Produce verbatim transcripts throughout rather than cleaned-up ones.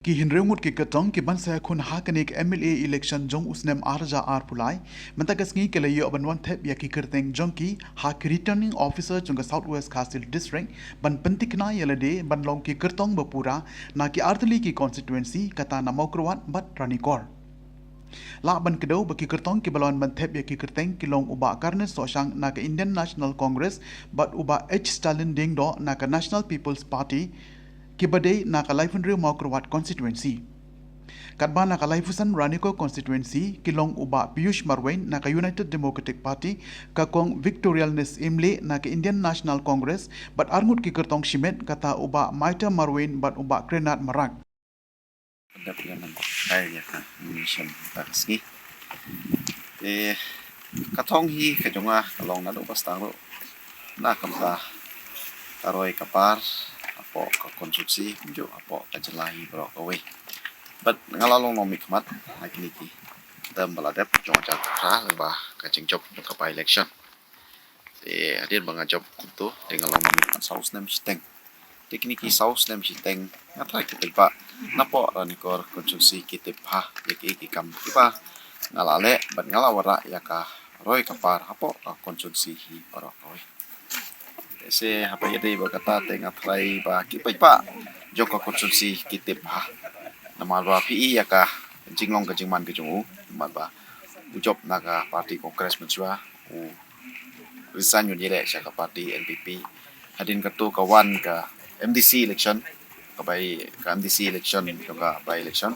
Ki hynriew ngut ki kyrtong ki ban sa ïakhun ha kane ka M L A election jong u snem ar hajar arphew lai, mynta ka sngi ki la ïoh ban wan thep ïa ki kyrteng jong ki ha ki Returning Officer jong ka South West Khasi Hills District ban pynthikna ïa lade ban long ki kyrtong ba pura na ki artylli ki constituency, kata na Mawkyrwat bad Ranikor. Lah ban kdew ba ki kyrtong ki ba la wan ban thep ïa ki kyrteng ki long u Bah Carnes Sohshang na ka Indian National Congress bad u Bah H Stalin Diengdoh na ka National People's Party, ki ba dei na ka laiphew hynriew Mawkyrwat constituency. Katba na ka laiphew san Ranikor constituency ki long u Bah Piyush Marwein na ka United Democratic Party, ka Kong Victorialness Imlih na ka Indian National Congress bad arngut ki kyrtong shimet, kata u Bah Maita Marwein bad u Bah Krenat Marak. Dap ïa nang kai ïa ka mission ta ka sngi. Te ka thong hi ka jong nga ka long naduh ba stang ruh na ka bynta ka roi ka par hapoh ka constituency, kumjuh hapoh ka jylla hi baroh kawei. Bad nga la long nongmihkhmat ha kine ki term ba la dep jong ka jaka lyngba ka jingjop jong ka by election. Te hadien ba nga jop kumto te nga long nongmihkhmat saw snem shiteng. Te kine ki saw snem shiteng nga tharai ki paidbah napoh Ranikor constituency ki tip bha ïa ki, ki kam kiba nga la leh bad nga la wanrah ïa ka roi ka par hapoh ka constituency hi baroh kawei. Te se haba ïadei bad kata te nga tharai ba ki paidbah jong ka constituency ki tip bha. Namar ba phi i ïa ka jinglong ka jingman ka jong u, namar ba u jop na ka party Congress mynshuwa, u resign, u ïaleh sha ka party N P P. Hadien kato ka wan ka M D C election, ka by, ka M D C election, ka by election,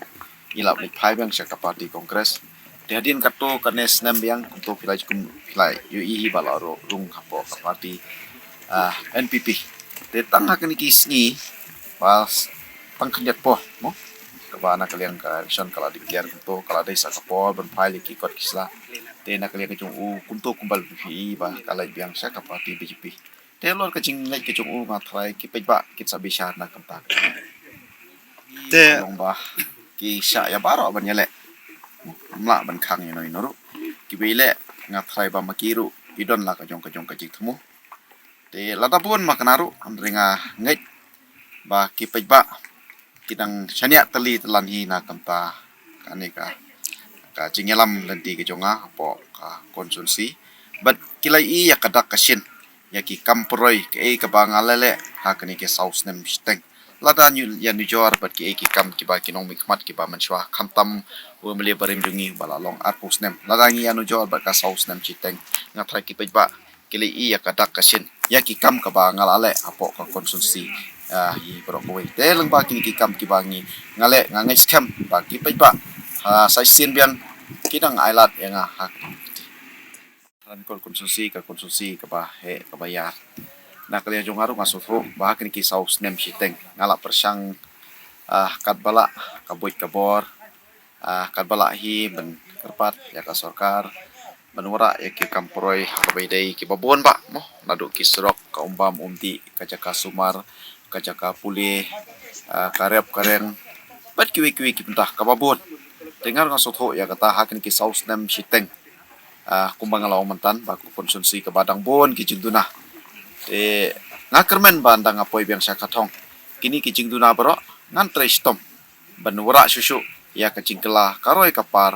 i la leit phai biang sha ka party Congress. Te hadien kato kane snem biang kumto phi la kum phi la ïohi hi ba la rung hapoh ka party, ah, N P P. Te tang ha kine ki sngi ba tang khyndiat por mo, kaba na ka liang ka election ka la declare kumto, ka la dei sa ka por ban phai leit ki kot ki sla. Te na ka liang ka jong u kumto kumba phi i ba ka leit biang sha ka party B J P. Te halor ka jingleit ka jong u nga tharai ki paidbah kin sa bishar na ka bynta ka jong u. Te long ba ki shah ïa baroh ban ïaleh, ym lah ban khang ïa no ïa no ruh. Kiba ïaleh nga tharai ba ma ki ruh i don la ka jong ka jong ka jingthmu. Te lada bun ma kane ruh hynrei nga ngeit ba ki paidbah ki dang shaniah tylli tylan hi na ka bynta kane ka, ka jingïalam lynti ka jong nga hapoh ka constituency. Bad ki la i ïa ka dak ka shin ïa ki kam pyroi kaei kaba nga la leh ha kane ki saw snem shiteng. Lada ngi ïa nujor bad kiei ki kam kiba ki nongmihkhmat kiba mynshuwa, khamtam u M L A barim jong ngi ba la long arphew snem, lada ngi ïa nujor bad ka saw snem shiteng, nga tharai ki paidbah ki la i ïa ka dak ka shin ïa ki kam kaba nga la leh hapoh ka constituency, ah, hi baroh kawei. Te lyngba kine ki kam kiba ngi, nga leh, nga ngeit skhem ba ki paidbah ha sa shisien biang ki dang ailad ïa nga ha kane ka lynti. Ranikor constituency ka constituency kaba heh kaba ïar. Na ka liang jong nga ruh nga sngewthuh ba ha kine ki saw snem shiteng nga la pyrshang, ah, katba lah ka buit ka bor, ah, katba lah hi ban kyrpad ïa ka sorkar ban wanrah ïa ki kam pyroi ha kaba ïadei kiba bun bah mo, naduh ki surok, ka umbam umdih, ka jaka sumar, ka jaka pule, ah, ka rep ka reng bad kiwei kiwei ki bynta kaba bun. Te nga ruh nga sngewthuh ïa kata ha kine ki saw snem shiteng, ah, kumba nga la ong mynta ba ka constituency kaba dang bun ki jingduna. Te nga kyrmen ba ynda nga poi biang sha ka thong, kine ki jingduna baroh ngan trei shitom ban wanrah shuh shuh ïa ka jingkylla ka roi ka par,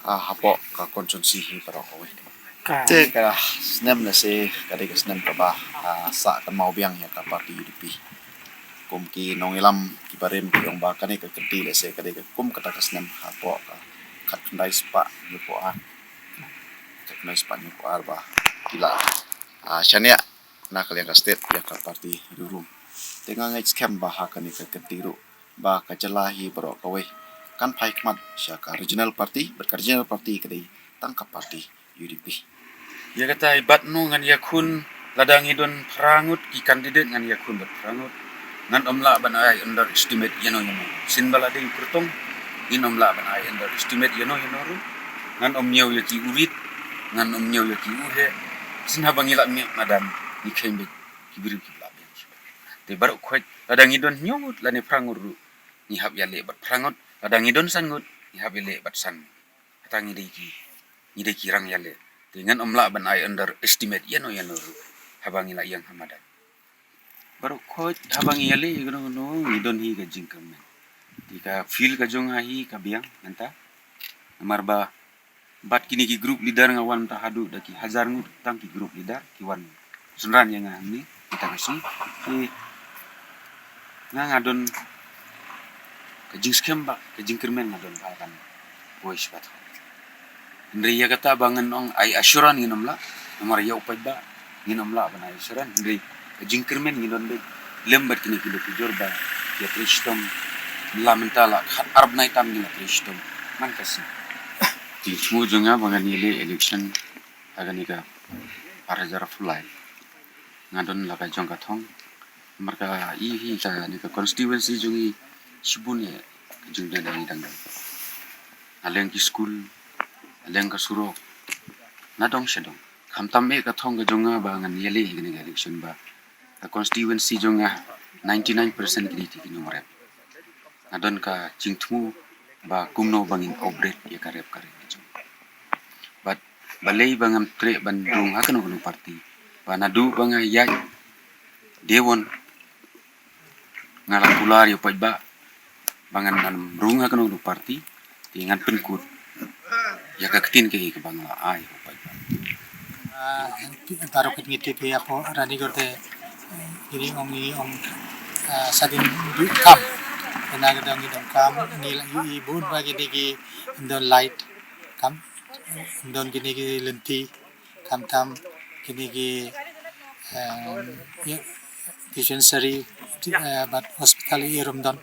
ah, hapoh ka constituency hi baroh kawei. Te ka snem lehse ka dei ka snem kaba, ah, sah kynmaw biang ïa ka party U D P. Kum ki nongïalam kiba rim ki ong ba kane ka kynti lehse ka dei ka kum kata ka snem hapoh ka khatkhyndai spah hynñiewphew ar, khatkhyndai spah hynñiewphew ar ba ki la, ah, shaniah na ka liang ka state ïa ka party riewlum. Te nga ngeit skhem ba ha kane ka kynti ruh ba ka jylla hi baroh kawei kan phai khmat sha ka regional party, bad ka regional party ka dei tang ka party U D P. Ïa kata i bat no ngan ïakhun, lada ngi don phra ngut ki candidate ngan ïakhun bad phra ngut. Ngan ym lah ban ai underestimate ïano ïano. Shen ba la dei u kyrtong ngin ym lah ban ai underestimate ïano ïano ruh. Ngan ym ñiew ïa ki u rit, ngan ym ñiew ïa ki u heh. Shen haba ngi lah mih madan ngi kheiñ beit ki briew kiba lah biang. Te baroh khoit lada ngi don hynñiew ngut lane phra ngut ruh ngi hap ïaleh bad phra ngut, lada ngi don san ngut ngi hap ïaleh bad san ngut. Kata ngi dei ki, ngi dei ki rang ïaleh. Te ngan ym lah ban ai underestimate ïano ïano ruh haba ngi lah ïeng ha madan. Baroh khoit haba ngi ïaleh ïa kano kano ngi don hi ka jingkyrmen. Ka field ka jong nga hi ka biang mynta. Namar ba bad kine ki group leader nga wan mynta haduh da ki hajar ngut tang ki group leader ki wan synran ïa nga hangne mynta ka sngi. Ki nga nga don ka jingskhem ba ka jingkyrmen nga don ba kan poi sha ka thong. Hynrei ïa kata ba ngan ong ai assurance ngin ym lah, namar ïa u paidbah ngin ym lah ban ai assurance, hynrei ka jingkyrmen ngi don beit lem bad kine ki lok ki jor ba ïa trei shitom la mynta la khat ar bnai tam ngi la trei shitom man ka sngi. Jingthmu jong nga ba ngan ïaleh election ha kane ka arhajar arphew lai nga don la ka jong ka thong. Namar ka i hi kane ka constituency jong i shibun ïa ka jingdang dang dang. Na leng ki skul, na leng ka surok, na dong sha dong. Khamtam eh ka thong ka jong nga ba ngan ïaleh ïa kane ka election ba ka constituency jong nga ninety nine percent ki dei ki nongrep. Nga don ka jingthmu ba kumno ba ngin upgrade ïa ka rep ka rep ka jong nga. Bad balei ba ngam treh ban rung ha kano kano party ba naduh ba nga ïaid dewon nga la kular ïa u paidbah ba ngan ngan rung ha kano kano party. Te ngan pynkut ïa ka ktien kaei kaba nga la ai ha u paidbah. Ah, baroh kit ngi tip ïa phi hapoh Ranikor te, eh, kine ong, kine ong, ah, sadien duh kam. Te na ka daw ngi donkam, ngi la ïohi bun ba kine ki don light kam, don kine ki lynti, khamtam kine ki, em, ïa, dispensary, eh, bad hospital ïa ruh ym don.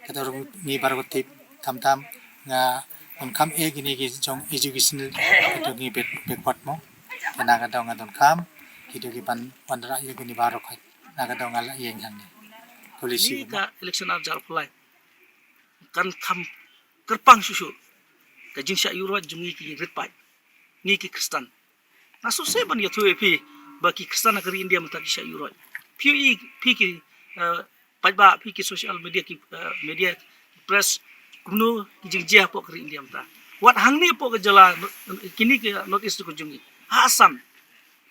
Kata ruh ngi baroh tip, khamtam nga ong kam eh kine ki jong education, kito ngi backward mo. Te na ka daw nga donkam kito ki ban wanrah ïa kine baroh. Na ka daw nga la ïeng hangne. Policy. Kane ka election arhajar arphew lai kan kham kyrpang shuh shuh ka jingshah ïuhroit jong ngi ki rit paid, ngi ki Khristan. Nga sngewsih ban ïathuh ïa phi ba ki Khristan ha ka ri India mynta ki shah ïuhroit. Phi ïohi, phi ki, eh, paidbah, phi ki social media, ki, eh, media, press, kumno ki jingjia hapoh ka ri India mynta. Wat hangne hapoh ka jylla, kine ki North East ka jong ngi, ha Assam,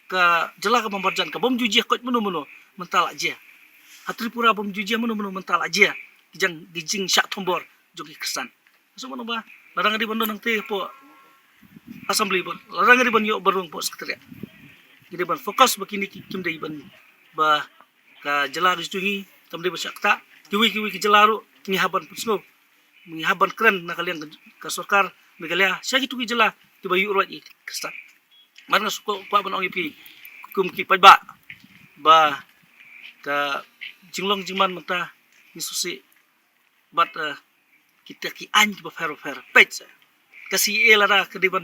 ka jylla kaba marjan, ka bym ju jia koit mano mano mynta la jia. Ha Tripura bym ju jia mano mano mynta la jia. Ki jing, ki jingshah thombor jong ki Khristan. Sngewbha ba lada nga dei ban don nangta hapoh Assembly, ba lada nga dei ban ïoh ban rung hapoh Secretariat, nga dei ban focus ba kine ki kim dei ban, ba ka jylla ka jong ngi kam dei ban shah ktah. Kiwei kiwei ki jylla ruh ngi hap ban pynsngew, ngi hap ban kren na ka liang ka, ka sorkar Meghalaya sha kito ki jylla kiba ïuhroit ïa ki Khristan. Bad nga shu kwah ban ong ïa phi kum ki paidbah ba ka jinglong jingman mynta ngi sngewsih bad, eh, kita ki aiñ kiba pher ba pher. Peit, ka C A A lada ka dei ban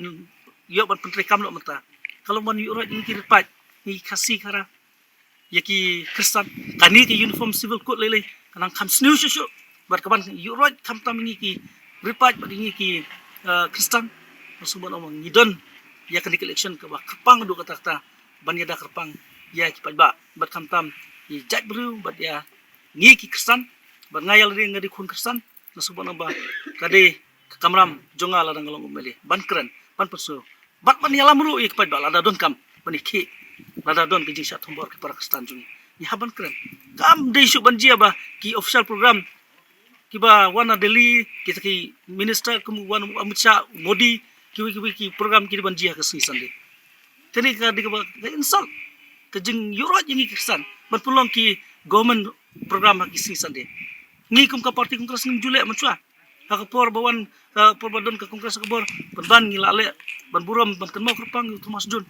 ïoh ban pyntreikam noh mynta, ka long ban ïuhroit ïa ngi ki rit paid, ngi ki Khasi Khara, ïa ki Khristan. Kane ka Uniform Civil Code lei lei ka nang kham sniew shuh shuh bad ka ban ïuhroit khamtam ïa ngi ki rit paid bad ïa ngi ki, eh, Khristan. Nga sngewbha ban ong ba ngi don ïa kane ka election kaba kyrpang haduh katta katta ban ïada kyrpang ïa ki paidbah bad khamtam ïa ki jaitbynriew bad ïa ngi ki Khristan. Bad nga ïa lade nga dei khun Khristan, nga sngewbha ban ong ba ka dei ka kamram jong nga lada nga long M L A ban kren, ban pynsngew bad ban ïalam ruh ïa ki paidbah lada donkam ban ïakhih, lada don ka jingshah thombor ki para Khristan jong ngi. Ngi hap ban kren. Kam dei shuh ban jia ba ki official program kiba wan na Delhi, kita ki minister kum u wan u Amit Shah, u Modi, kiwei kiwei ki program ki dei ban jia ha ka sngi Sunday. Kane ka dei kaba ka insult, ka jingïuhroit ïa ngi ki Khristan ban pynlong ki government program ha ki sngi Sunday. Ngi kum ka party Congress ngim ju leh mynshuwa. Ha ka por ba wan, ka por ba don ka Congress ha ka bor, pynban ngi la leh ban burom, ban kynmaw kyrpang ïa u Thomas Jones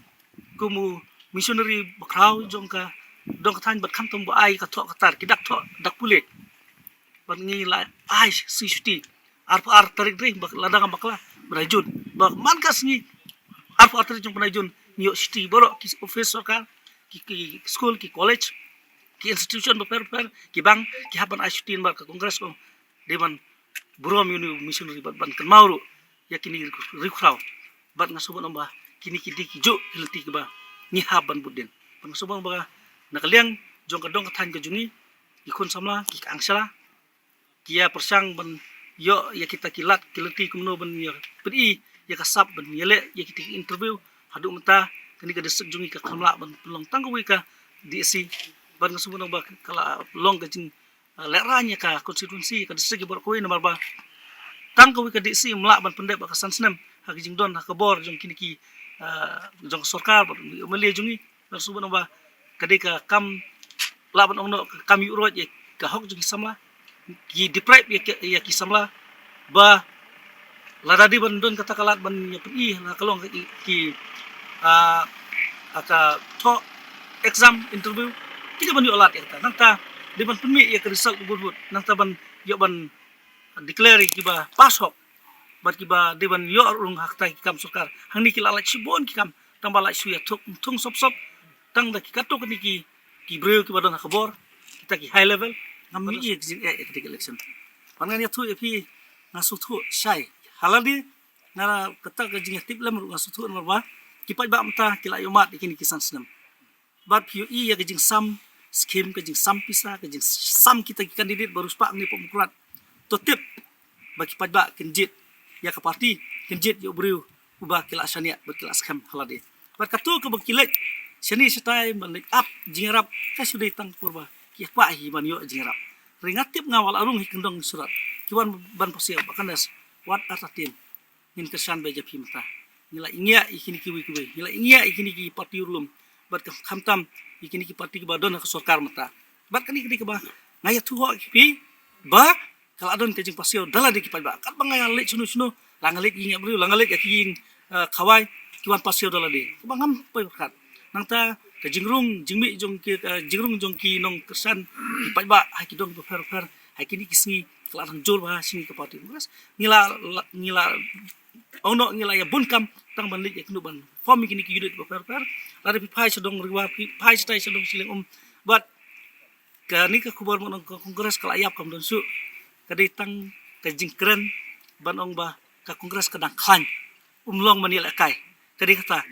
kum u missionary bakhraw jong ka dong ka thaiñ bad khamtam ba ai ka thoh ka tar, ki dak thoh, dak pule. Bad ngi la ai sngi shuti arphew ar tarik, dei ba lada ngam bakla, ba dei June. Ba man ka sngi arphew ar tarik jong u bnai June ngi ïoh shuti baroh ki office sorkar, ki, ki skul, ki college, ki institution bapher bapher, ki bank, ki hap ban ai shuti, namar ka Congress ka ong dei ban burom ïa une u missionary bad ban kynmaw ruh ïa kine ki riewkhraw. Bad nga sngewbha ban ong ba kine ki dei kijuh ki lynti kiba ngi hap ban bud dien. Bad nga sngewbha ban ong ba na ka liang jong ka dong ka thaiñ ka jong ngi, ki khun samla, ki khang shala, ki ïa pyrshang ban ïoh ïa kita ki lad ki lynti kumno ban ïa pyni ïa ka sap ban ïaleh ïa kita ki interview. Haduh mynta kane ka district jong ngi ka kham lah ban pynlong tang kawei ka D S C. Bad nga sngewbha ban ong ba ka la long ka jing uh, lehraiñ ïa ka constituency, ka district ïa baroh kawei, namar ba tang kawei ka D C ym lah ban pyndep bad ka san snem ha ka jingdon ha ka bor jong kine ki, uh, jong ka sorkar bad u M L A jong ngi. Nga shu ban ong ba ka dei ka kam, lah ban ong noh, ka kam ïuh roit ïa ka hok jong ki samla, ki deprive ïa ki, ïa ki samla, ba lada dei ban don kata ka lad ban ïa pyni na ka long ki, ki, ah, ka thoh exam, interview, ki dei ban ïoh lad ïa kata. Nangta dei ban pynmih ïa ka result u bud bud, nangta ban ïoh ban declare ïa kiba pass hok bad kiba dei ban ïoh rung ha kata ki kam sorkar. Hangne ki la lait shibun ki kam, tang ba la shu ïathuh thung sop sop tang da ki katto katne ki, ki briew kiba don ha ka bor, kita ki high level. Ngam mih ïa ki jingeh ïa kata ka election. Ban ngan ïathuh ïa phi, nga sngewthuh shai ha lade, na kata ka jingïatip lem ruh nga sngewthuh namar ba ki paidbah mynta ki la ïoh mad ïa kine ki san snem. Bad phi ïohi ïa ka jingsam skim, ka jingsam pisa, ka jingsam kita ki candidate ba riewspah hangne hapoh Mawkyrwat. To tip ba ki paidbah kin jied ïa ka party, kin jied ïa u briew uba ki la shaniah bad ki la skhem ha lade. Bad kato kaba ki leit shane shatai ban leit ap jingïarap, ka shu dei tang por ba ki kwah hi ban ïoh jingïarap. Hynrei nga tip, nga wad la rung hi kyndong surat, ki wan ban pasiaw ba ka nes wat artatien. Ngin kyrshan beit ïa phi mynta. Ngi la ïngiah ïa kine kiwei kiwei, ngi la ïngiah ïa kine ki party urlum, bad khamtam ïa kine ki party kiba don ha ka sorkar mynta. Bad kane ka dei kaba nga ïathuh hok ïa phi ba ka la don ka jingpasiaw da lade ki paidbah. Katba nga leit shano shano, la nga leit ïing ïa briew, la nga leit ïa ki ïing, eh, khawai, ki wan pasiaw da lade. Kaba ngam poi pyrkhat. Nangta ka jingrung jingmih jong ki, eh, jingrung jong ki nongkyrshan ki paidbah ha ki dong bapher bapher ha kine ki sngi ka la dang jur bha ha sngi ka party Congress. Ngi la, la, ngi la ong noh, ngi la ïa bun kam tang ban leit ïa kynduh ban form ïa kine ki unit bapher bapher. Lada phi phai sha dong Ri War, phi phai shatai sha dong Shillong, um, bad kane ka khubor ban ong ka Congress ka la ïap, kam don shuh. Ka dei tang ka jingkren ban ong ba ka Congress ka dang khlaiñ, um long ban ïalehkai. Ka dei kata.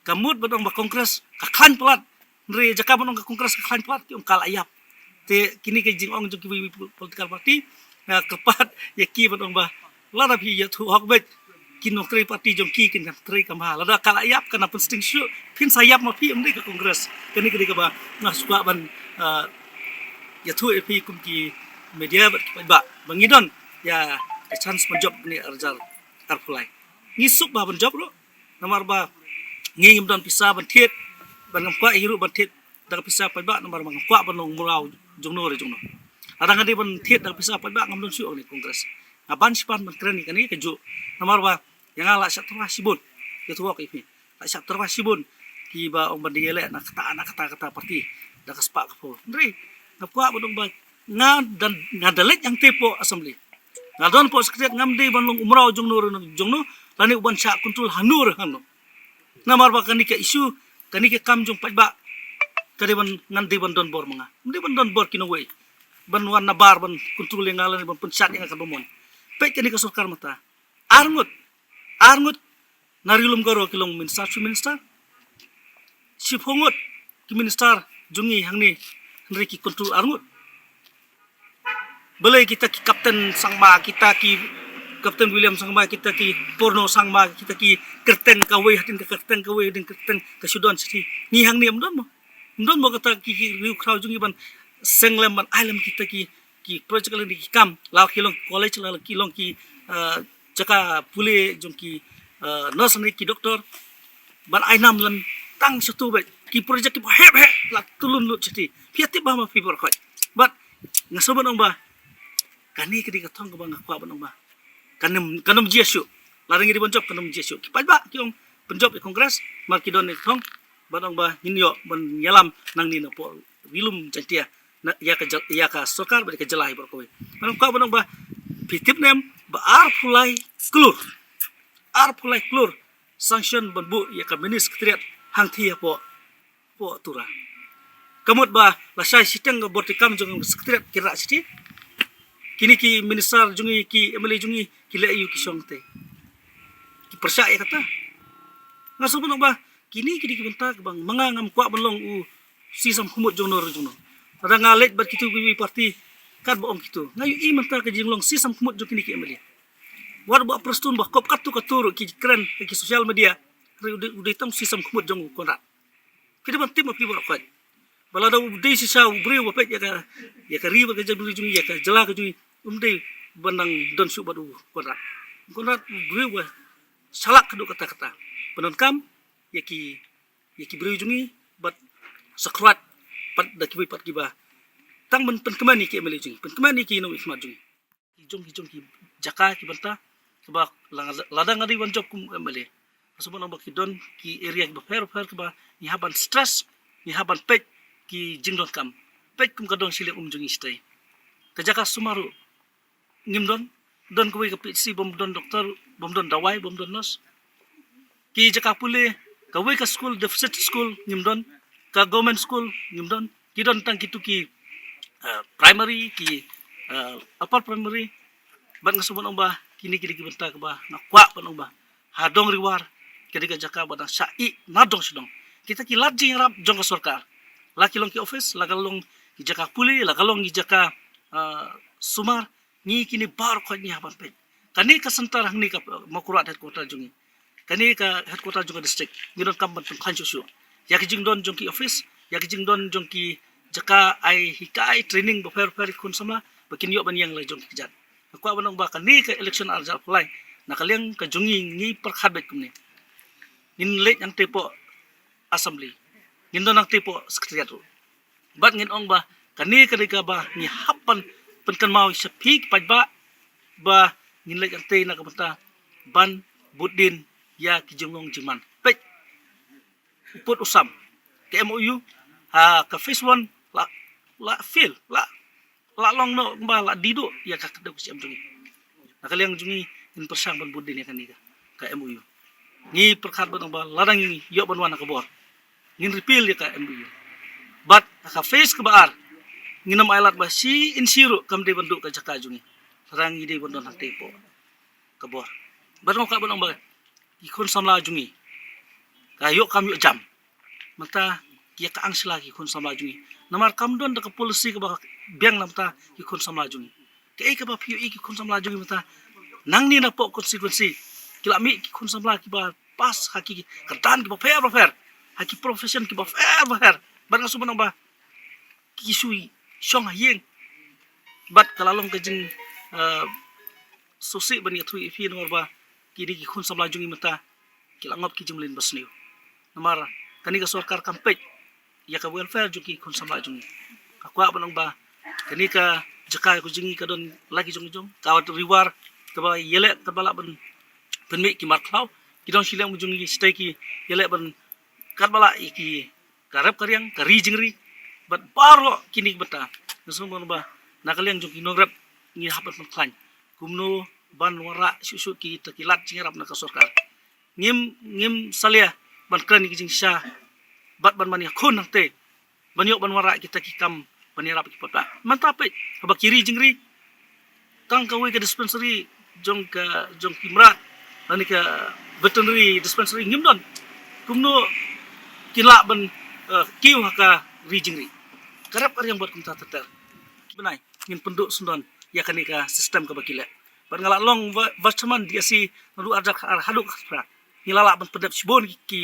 Ka mut ban ong ba Congress ka khlaiñ palat, hynrei jaka ban ong ka Congress ka khlaiñ palat, ki ong ka la ïap. Te kine ki jingong jong kiwei kiwei political party, nga kyrpad ïa ki ban ong ba lada phi ïathuh hok beit, ki nongtrei party jong ki kin trei kam bha. Lada ka la ïap, kan pynsting shuh, phin sa ïap ma phi, ym dei ka Congress. Kane ka dei kaba nga sngewkwah ban, ah, ïathuh ïa phi kum ki media bad ki paidbah ba ngi don ïa ka chance ban jop kane arhajar arphew lai. Ngi suk bha ban jop ruh, namar ba ngi ngim don pisa ban thied, bad ngam kwah hi ruh ban thied da ka pisa paidbah, namar ba ngam kwah ban long umraw jongno re jongno. Lada nga dei ban thied da ka pisa paidbah, ngam don shuh ha kane ka Congress. Nga ban shipan ban kren ïa kane kajuh, namar ba ïa nga la shah tyrwa shibun, ïathuh hok ïa phi, la shah tyrwa shibun kiba ong ban da ïaleh na kata na kata kata party da ka spah ka phew. Hynrei nga kwah ban ong ba nga don, nga da leit hangtei hapoh Assembly, nga don hapoh Secretariat, ngam dei ban long umraw jongno re jongno, lane u ban shah control hano re hano. Namar ba kane ka issue, kane ka kam jong paidbah, ka dei ban, ngan dei ban don bor ma nga, ym dei ban don bor ki nongwei ban wan nabar ban control ïa nga lane ban pynshad ïa nga katba mon. Peit kane ka sorkar mynta, ar ngut, ar ngut na Ri Lum Garo ki long minister, chief minister. Shiphew ngut ki minister jong ngi hangne, hynrei ki control ar ngut. Balei kita ki Captain Sangma, kita ki Captain William Sangma, kita ki Purno Sangma, kita ki kyrteng kawei hadien ka kyrteng, kawei hadien ka kyrteng, ka shu don shithi. Ngi hangne ym don mo. Ym don mo kata ki, ki riewkhraw jong ngi ban seng lem, ban ai lem kita ki, ki project lane ki kam, la ki long college, la ki long ki, ah, jaka pule jong ki, ah, nurse ne ki doctor, ban ai nam lem tang shatu beit. Ki project kiba heh heh la tylli lut shati. Phi ïatip bha ma phi baroh khoit. Bad nga sngewbha ban ong ba kane ka dei ka thong kaba nga kwah ban ong ba kan ym, kan ym jia shuh. Lada ngi dei ban jop, kan ym jia shuh. Ki paidbah ki ong pynjop ïa Congress, mar ki don ïa ka thong ban ong ba ngin ïoh ban ïalam nangne napoh Ri Lum Jaiñtia, na, ïa ka jyl-, ïa ka sorkar bad ïa ka jylla hi baroh kawei. Ban ong, kwah ban ong ba phi tip ne em ba arphew lai klur, arphew lai klur sanction ban buh ïa ka mini secretariat hangthie hapoh, hapoh Tura. Ka mut ba lashai shiteng ka bor treikam jong ka secretariat ki rah shithi. Kine ki minister jong ngi, ki M L A jong ngi, ki leh aïu ki shong te? Ki pyrshah ïa kata. Nga sngewbha ban ong ba kine ki dei ki bynta kiba ma nga ngam kwah ban long u sisam khmut jongno re jongno. Lada nga leit bad kito kiwei party, katba ong kito, nga ïohi mynta ka jinglong sisam khmut jong kine ki M L A. Wat ba Prestone ba kop katto katto ruh ki kren ha ki social media, hynrei u dei, u dei tang sisam khmut jong u Conrad. Phi dei ban tip ma phi baroh khoit. Ba lada u dei shisha u briew ba peit ïa ka, ïa ka ri bad ka jaitbynriew jong ngi, ïa ka jylla ka jong ngi, um dei ban nang don shuh bad u Conrad. Conrad u briew ba shalak haduh katta katta. Pyndonkam ïa ki, ïa ki briew jong ngi bad sakhrwat pat da kiwei pat kiba tang ban pynkmen ïa ki M L A jong ngi, pynkmen ïa ki nongmihkhmat jong ngi. Ki jong, ki jong ki jaka ki bynta kaba la-, lada nga dei ban jop kum M L A, nga sngewbha ban ong ba ki don ki area kiba pher pher kaba ngi hap ban stress, ngi hap ban peit ki jingdonkam. Peit kum ka dong shiliang um jong ngi shatei. Ka jaka sumar ruh ngim don, don kawei ka P H C bym don doktor, bym don dawai, bym don nurse. Ki jaka pule, kawei ka school, deficit school ngim don, ka government school ngim don. Ki don tang kitu ki, eh, primary, ki, eh, upper primary. Bad nga sngewbha ban ong ba kine ki dei ki bynta kaba nga kwah ban ong ba ha Dong Riwar ka dei ka jaka ba dang shah ih na dong sha dong. Kita ki lad jingïarap jong ka sorkar, la ki long ki office, la ka long ki jaka pule, la ka long ki jaka, eh, sumar, ngi kine baroh khoit ngi hap ban peit. Kane ka center hangne ka, eh, Mawkyrwat headquarter jong ngi. Kane ka headquarter jong ka district, ngi donkam ban pynkhlaiñ shuh shuh ïa ki jingdon jong ki office, ïa ki jingdon jong ki jaka ai hikai, training bapher bapher ïa ki khun samla ba kin ïoh ban ïeng la jong ki kjat. Nga kwah ban ong ba kane ka election ar hajar arphew lai, na ka liang ka jong ngi, ngi pyrkhat beit kumne. Ngin leit hangtei hapoh assembly, ngin don hangtei hapoh secretariat ruh. Bad ngin ong ba kane ka dei kaba ngi hap ban pynkynmaw sha phi ki paidbah ba ngin leit hangtei na ka bynta ban bud dien ïa ki jinglong jingman. Peit, u pud u sam ka M O U, ha ka phase one la, la fail, la, la long noh ba la dih duh ïa ka kdew ka siem jong ngi. Na ka liang jong ngi ngin pyrshang ban bud dien ïa kane ka, ka M O U. Ngi pyrkhat ban ong ba lada ngi ïoh ban wan ha ka bor, ngin repeal ïa ka M O U. Bad ha ka phase kaba ar, ngin ym ailad ba shi inshi ruh kam dei ban duh ka jaka jong ngi. Lada ngi dei ban don hangtei hapoh ka bor. Bad nga kwah ban ong ba ki khun samla jong ngi ka ïoh kam ïoh jam. Mynta ki ïa ka angsla ki khun samla jong ngi. Namar kam don da ka policy kaba biang na bynta ki khun samla jong ngi. Kaei kaba phi ïohi ki khun samla jong ngi mynta? Nangne napoh constituency ki la mih ki khun samla kiba pass ha ki kyrdan kiba pher bapher, ha ki profession kiba pher bapher. Bad nga sngewbha ban ong ba ki shu shong ha ïing. Bad ka la long ka jing, eh, sngewsih ban ïathuh ïa phi namar ba kine ki khun samla jong ngi mynta ki la ngop ki jingmlien basniew. Namar kane ka sorkar kam peit ïa ka welfare jong ki khun samla jong ngi. Nga kwah ban ong ba kane ka jaka ka jong ngi ka don la ki jong ki jong, ka Riwar kaba ïaleh, kaba lah ban pynmih ki mar khlaw, ki dong shiliang jong ngi shatei ki ïaleh ban katba lah ïa ki, ka rep ka riang, ka ri jingri. Bad baroh kine ki bynta nga sngewbha ban ong ba na ka liang jong ki nongrep ngi hap ban pynkhlaiñ kumno ban wanrah shuh shuh kita ki lad jingïarap na ka sorkar. Ngim, ngim salia ban kren ïa ki jingshisha bad ban mane khun hangtei ban ïoh ban wanrah kita ki kam ban ïarap ki paidbah. Mynta peit haba ki ri jingri, tang kawei ka dispensary jong ka, jong ki mrad lane ka veterinary dispensary ngim don. Kumno kin lah ban, eh, kiew ha ka ri jingri? Ka rep ka riang bad kumta ter ter. Bnai ngin pynduh sngewdon ïa kane ka system kaba ki leh. Bad nga la long vice chairman D S C naduh ar hajar khat ar haduh khat phra. Ngi la lah ban pyndep shibun ki, ki,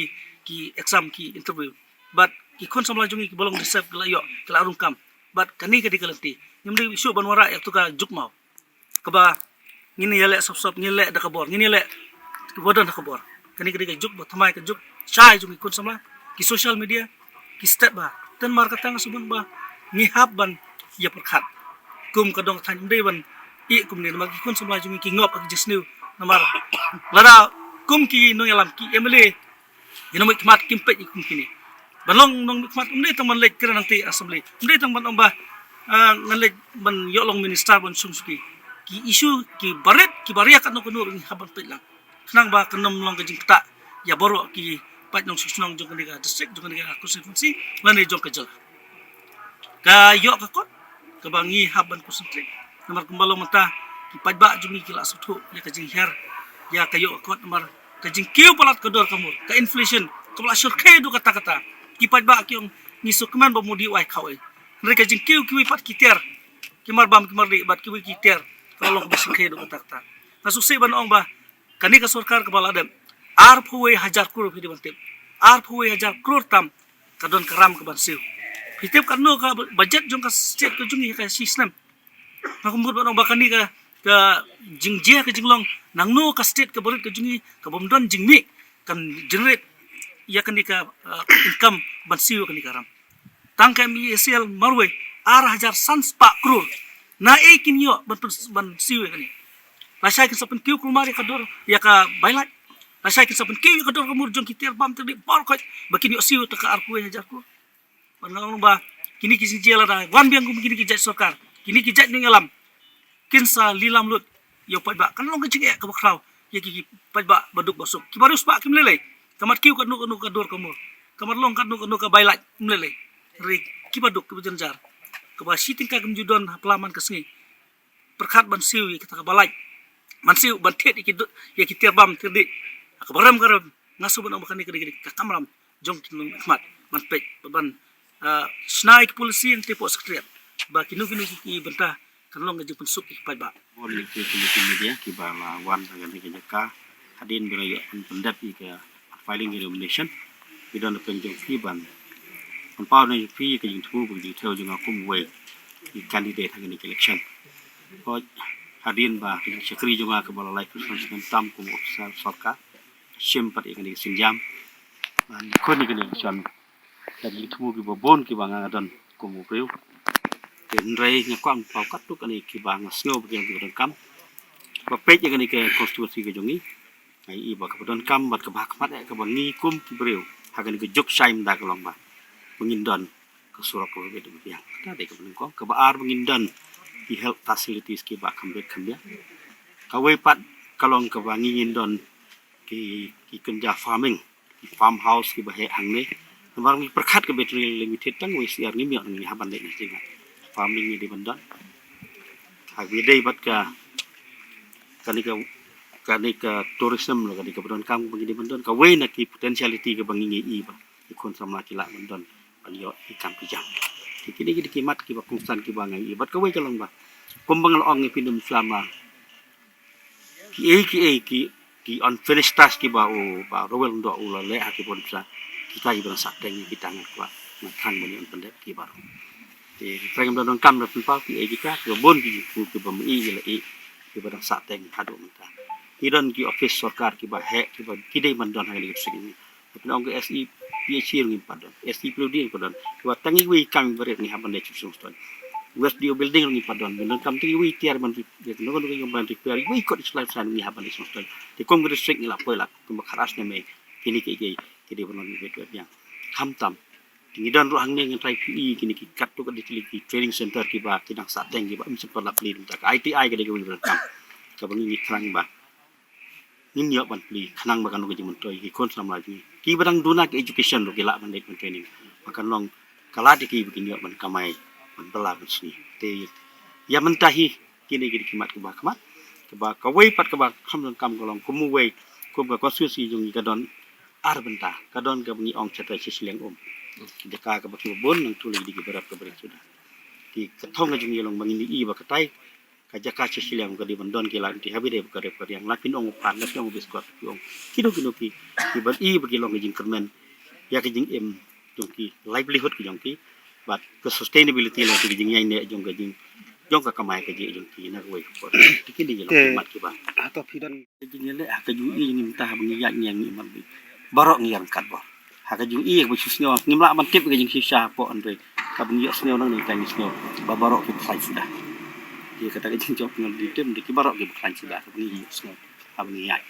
ki exam, ki interview. Bad ki khun samla jong ngi kiba long deserve ki la ïoh, ki la rung kam. Bad kane ka dei ka lynti. Ngim dei shuh ban wanrah ïa katu ka juk maw kaba ngin ïaleh sop sop, ngin leh da ka bor, ngin ïaleh kiba don ha ka bor. Kane ka dei ka juk ba thymmai, ka juk shai jong ki khun samla, ki social media, ki stet ba. Te namar kata nga sngewbha ba ngi hap ban ïa pyrkhat. Kum ka dong ka thaiñ ym dei ban ïeh kumne namar ki khun samla jong ngi ki ngop ha ki jingsniew. Namar lada kum ki nongïalam, ki M L A, ki nongmihkhmat kim peit ïa kum kine. Ban long nongmihkhmat ym dei tang ban leit kren hangtei assembly, ym dei tang ban ong ba, ah, ngan leit ban ïoh long minister ban shong shuki. Ki issue kiba rit kiba ria katno katno ruh ngi hap ban peit lang. Khnang ba kan ym long ka jingktah ïa baroh ki paid nongshong shnong jong kane ka district, jong kane ka constituency lane jong ka jylla. Ka ïoh ka kot kaba ngi hap ban concentrate. Namar kumba long mynta ki paidbah jong ngi ki la sngewthuh ïa ka jinghiar ïa ka ïoh ka kot namar ka jingkiew palat ka dor ka mur, ka inflation kaba la shyrkhei haduh katta katta. Ki paidbah ki ong ngi sngewkmen ba Modi u ai khaw ei. Hynrei ka jingkiew kiwei pat ki tiar, ki mar bam ki mar dih bad kiwei ki tiar ka la long kaba shyrkhei haduh katta katta. Nga sngewsih ban ong ba kane ka sorkar kaba la dep arphew wei hajar klur, phi dei ban tip, arphew wei hajar klur tam ka don ka ram ka ban siew. Phi tip katno ka budget jong ka state ka jong ngi ka shi snem. Nga kum mut ba ong ba kane ka, ka jingjia ka jinglong nangno ka state ka barit ka jong ngi ka bym don jingmih kan generate ïa kane ka, uh, income ban siew kane ka ram. Tang ka M E S E L marwei ar hajar san spah klur. Na ei kin ïoh ban, ban siew ïa kane. Lashai kin sa pynkiew kulmar ïa ka dor ïa ka bailait. Lashai kin sa pynkiew ïa ka dor ka mur jong ki tiar bam tiar dih bor khoit ba kin ïoh siew ta ka arphew hajar klur. Ban nga ong ba kine ki jingjia lada wan biang kum kine ki jait sorkar, kine ki jait nongïalam kin sa lilam lut ïa u paidbah. Kan long ka jingeh kaba khraw ïa ki, ki paidbah ba duk ba suk. Kiba riewspah kim lei lei. Ka mat kiew katno katno ka dor ka mur, ka mat long katno katno ka bailait, kim lei lei. Hynrei kiba duk kiba jynjar, kaba shi tyngka kim ju don ha pla man ka sngi, pyrkhat ban siew ïa kita ka bailait, ban siew ban thied ïa ki du-, ïa ki tiar bam tiar dih. Kaba rem ka rem, nga shu ban ong ba kane ka dei ka kamram jong ki nongmihkhmat ban peit, ban, ah, shna ïa ki policy hangtei hapoh Secretariat ba kino kino ki, ki bynta kan long ka jingpynsuk ïa ki paidbah. Bun ïa ki, ki, ki media kiba la wan ha kane ka jaka hadien ba la ïoh pyndep ïa ka filing ïa nomination. Ki don la pynjong ki ban pynpaw na phi ka jingthmu ba ka jingthmu jong nga kum uwei i candidate ha kane ka election. Hooid, hadien ba ka jingshakri jong nga kaba la laiphew san snem tam kum u officer sorkar, shim pat ïa kane ka sienjam ban khun ïa kane ka election. Ka jingthmu kiba bun kiba nga nga don kum u briew. Te hynrei nga kwah ban paw katto katne kiba nga sngew ba ki long kiba donkam. Ba peit ïa kane ka constituency ka jong ngi, nga ïohi ba kaba donkam bad kaba ha khmat eh kaba ngi kum ki briew ha kane ka juk shai mynta ka long ba, ba ngin don ka surok kaba bit ba biang. Kata dei kaba nyngkong. Kaba ar, ba ngin don ki health facilities kiba kham bit kham biang. Kawei pat ka long kaba ngi ngin don ki, ki kynja farming, ki farmhouse kiba heh hangne. Namar ngi pyrkhat ka Veterinary Limited tang wei syiar ngim ïoh, ngi hap ban leh na jingngeit. Farming ngi dei ban don. Ha kaba ïadei bad ka, kane ka, kane ka tourism la kane kaba donkam ba ngi dei ban don. Kawei na ki potentiality kaba ngi ngi i ba ki khun samla ki lah ban don ban ïoh i kam ki jam. Te kine ki dei ki mat kiba kongsan kiba nga ïohi. Bad kawei ka long ba kumba nga la ong ïa phi mynshwa ma, kiei kiei ki, ki unfinished task kiba u Bah Rowell Lyngdoh u la leh ha ki bun bsa, kita kiba dang sah teng, kita nga kwah, nga thrang ban ïa pyndep ki baroh. Te thrang ban donkam da pynpaw kiei kita kiba bun ki jingthmu kiba ma i la i kiba dang sah teng haduh mynta. Ki don ki office sorkar kiba heh kiba ki dei ban don ha kane ka district. Pynong ka S E P H E ruh ngim pat don, S E P W D ruh ngim pat don. Kiba tang iwei i kam iba rit ngi hap ban leit sha Shillong Stone. West D O building ruh ngim pat don, ban donkam tang iwei i tiar ban repair, kano kano ka ban repair, iwei i kot i shlai shlai ngi hap ban leit Shillong Stone. Te kum ka district ngi la poi la kumba khatar snem eh, kine kiei kiei ki dei ban long iwei iwei biang. Khamtam te ngi don ruh hangne, ngan trai phi i kine ki katto katne tylli ki training center kiba ki dang sah teng kiba im sympat la plie, mynta ka I T I ka dei kawei ba donkam kaba ngi ngi thrang ba ngin ïoh ban plie khnang ba kano ka jingmyntoi ki khun samla jong ngi kiba dang duna ka education ruh ki lah ban leit ban training ba kan long ka lad ïa ki ba kin ïoh ban kamai ban bylla ban sngi. Te ïa mynta hi kine ki dei ki mat kiba khmat. Kaba kawei pat kaba kham donkam ka long kum uwei, kum ka constituency jong ngi ka don ar bynta, ka don kaba ngi ong shatai sha shiliang um, jaka kaba kiba bun nangtu la ki dei kiba rep kiba rit suda. Te ka thong ka jong ngi long ba ngin ïohi ba katai ka jaka sha shiliang ka dei ban don ki lad lynti, haba ïadei bad ka rep ka riang, la phin ong u pan, la phin ong u biskot, phi ong kino kino ki, kiban i ba ki long ka jingkyrmen ïa ka jingim jong ki, livelihood ka jong ki, bad ka sustainability la ka jingïaineh jong ka jing, jong ka kamai kajih jong ki na kawei ka por. Te kine ki long ki mat kiba, hato phi don ka jingïaleh ha ka jong i jong ngi mynta haba ngi ïaid ngi ïeng ngi mat, baroh ngi ïaryngkat bor. Ha ka jong i ba shu sngew ngim lah ban tip ka jingshisha hapoh, hynrei kaba ngi ïohsngew nangne ngi sngew ba baroh kiba khlaiñ suda. Te kata ka jingjop ngi dei tim dei ki baroh kiba khlaiñ suda kaba ngi ïohsngew haba ngi ïaid.